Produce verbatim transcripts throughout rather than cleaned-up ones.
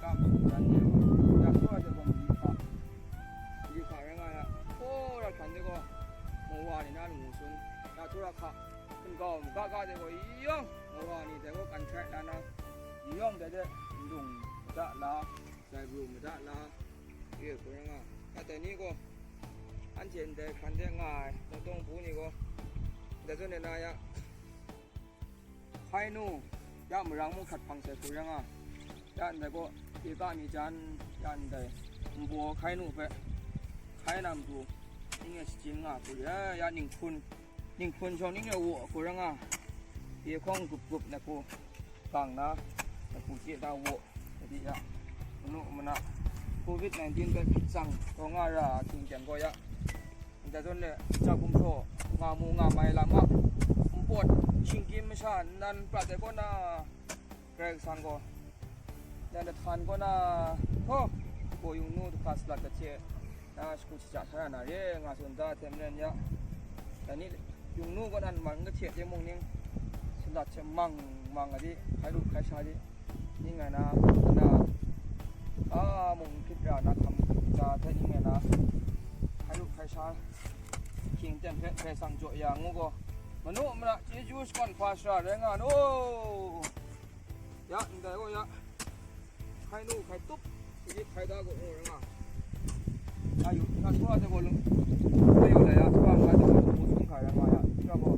Ga ma jan de wa, ya hkra de gaw, mali hka, mali hka rai nga ya, hkra hkran de gaw, mawa ni na lamu sun, ya hkra hka, hkungga maga ga de gaw, yawng mawa ni de gaw, kan hkrai la na, yawng de de, ndung mada la, zai bru mada la, ye hkra nga, ya dai ni gaw, anhte ndai hkran de nga ai, dawng dawng bu ni gaw, ndai zawn de na ya, Hkainu, ya marang mung hkrat hpang sai hku rai nga, ya ndai gaw, pyi ka mi jan, ya ndai, nbaw hkainu hpe, hkai na matu, ning e shajing nga hku rai, ya ninghkun, ninghkun shawng ning e waw hku rai nga, pye hkawng gup gup na hku, gang na, na hku chye da waw, sadi ya, manu mana, covid nineteen hpe hpit tsang taw nga ra, hkying jan gaw ya, Ndai zawn le, ja gumhpraw nga mu nga mai lam a, npawt shinggyim masha nan prat ai kaw na, Karai Kasang gaw, nan lahtan kaw na, htaw, gaw yungnu dahka salat kahte, na shakut shaja hta ya na re, nga tsun da hte maren ya, dai ni yungnu kaw nan man kahte timung ning, salat hte mang mang ai di, hkai lu hkai sha di, ning ai na, na, a mung hpit ra na hkam ja hte ning ai na, hkai lu hkai sha, hkying ten hpe Karai Kasang jaw ya ngu gaw, manu mara chyeju shakawn hpa shara rai nga nu. Ya, ndai gaw ya, hkai nu hkai tup, hkrit hkai da gaw ngu rai nga. Ya yu, ya tura de gaw lung, ya yu la ya, tura nga de gaw ngu sum hkra rai nga ya, tura gaw,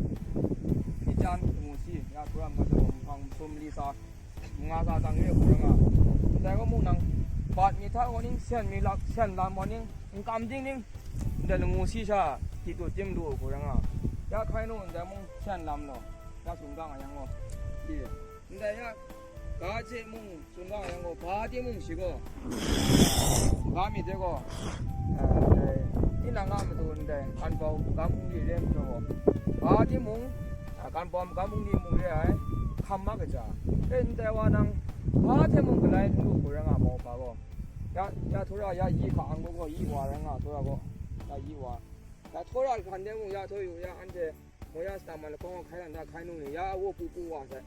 hpyi jan ngu si, ya tura nga de gaw, nhpang sum li sa, nga sa dang re hku rai nga. Ndai gaw mung nang, bat mi hta gaw ning, sen mi lak, sen lam gaw ning, n kam ding ning, ndai lamu si sha, hti tut tim lu hku rai nga. Ya hkai nu ndai mung sen lam law, ya tsun ga nga yang gaw, i, ndai ya, ga hte mung tsun ga nga yang gaw, ga timung shi gaw, ga myit de gaw, eh, tinang a matu ndai, kan bau, ga mung li re majaw gaw, ga timung, ah, kan bau, ga mung li mung re ai, hkam ma kaja, e ndai wa nang, ga hte mung galai n lu hku rai nga mau ga gaw, ya, ya tura ya yi hka ang gaw, yi wa rai nga tura gaw, ya yi wa. Ya tura hkan de mung ya htoi yu ya, anhte, Moya sata man lahkawng hkai lam hta hkai nu ni ya wo pu pu wa sai.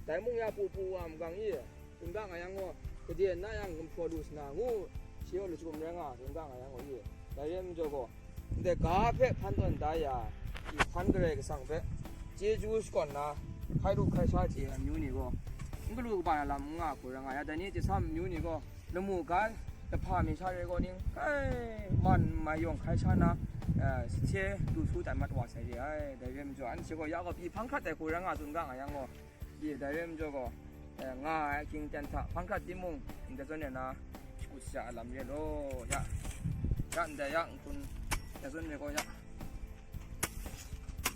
Dai mung ya pu pu wa magang i, tsun ga nga yang gaw, gade na yang gumhpraw lu sa na ngu, shi gaw lachyum rai nga, tsun ga nga yang gaw i. Dai re majaw gaw, ndai ga hpe hpan tawn da ya, i hpan Karai Kasang hpe chyeju shakawn na, hkai lu hkai sha chye ai amyu ni gaw, n galu kaba na lam n nga hku rai nga ya, dai ni hte sam amyu ni gaw, lamu ga lahpa mi sha re gaw ning, kai, man mai yawng hkai sha na, eh, sahte du su tai mat wa sai re ai. Dai re majaw, anhte gaw ya gaw pyi hpang hkrat ai hku rai nga tsun ga nga yang gaw, pyi dai re majaw gaw, eh, nga ai ahkying ten hta hpang hkrat timung, ndai zawn e na, shakut shaja ai lam re law, ya, ya ndai ya nhkun, ndai zawn e gaw ya,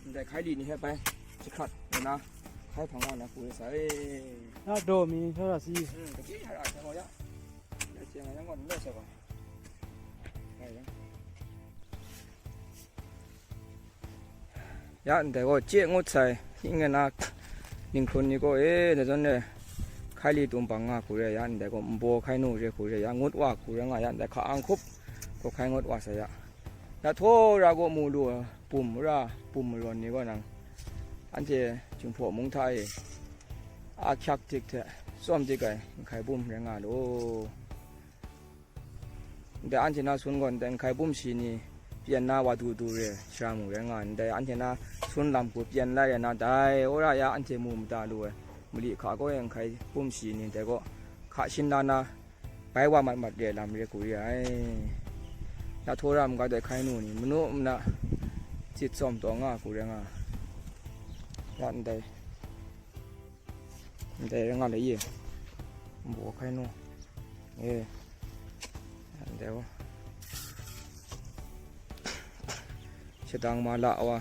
ndai hkai li ni hpe bai jahkrat ngu na, hkai hpang wa na hku re sai. Na daw mi hkra si. Hmm, kachyi hkra hkra gaw ya. Ya chye nga yang gaw, n rai sai gaw. Rai yang. Ya ndai gaw chye ngut sai, ning e na, ninghkun ni gaw, e, ndai zawn e, hkai li tum bang nga hku re, ya ndai gaw, nbaw hkai nu re hku re, ya ngut wa hku re nga, ya ndai hka ang hkup gaw hkai ngut wa sai ya. Ya htawra gaw mu lu ai bum ra, bum marawn ni gaw nang, anhte Jinghpaw mung hta e, ahkyak dik hte tsawm dik ai nhkai bum rai nga law. Ndai anhte na sun gaw ndai nhkai bum shi ni pyen na wa du du re shara mu rai nga ai. Ndai anhte na sun lam hku pyen la ya na, dai wora ya anhte mu mada lu ai mali hka gaw e nhkai bum shi ni dai gaw hka shin la na, bai wa mat mat re lam re hku re ai. Ya htawra maga dai hkai nu ni, manu mana, cit tsawm taw nga hku rai nga. Ya ndai, ndai rai nga le ye. Nbaw hkai nu. E. Ya ndai wa. Shadang ma la wa.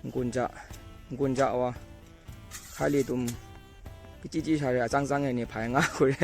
N-gun ja. N-gun ja wa. Hkali tum kachyi chyi sha re, atsang tsang e ni hpai nga hku re.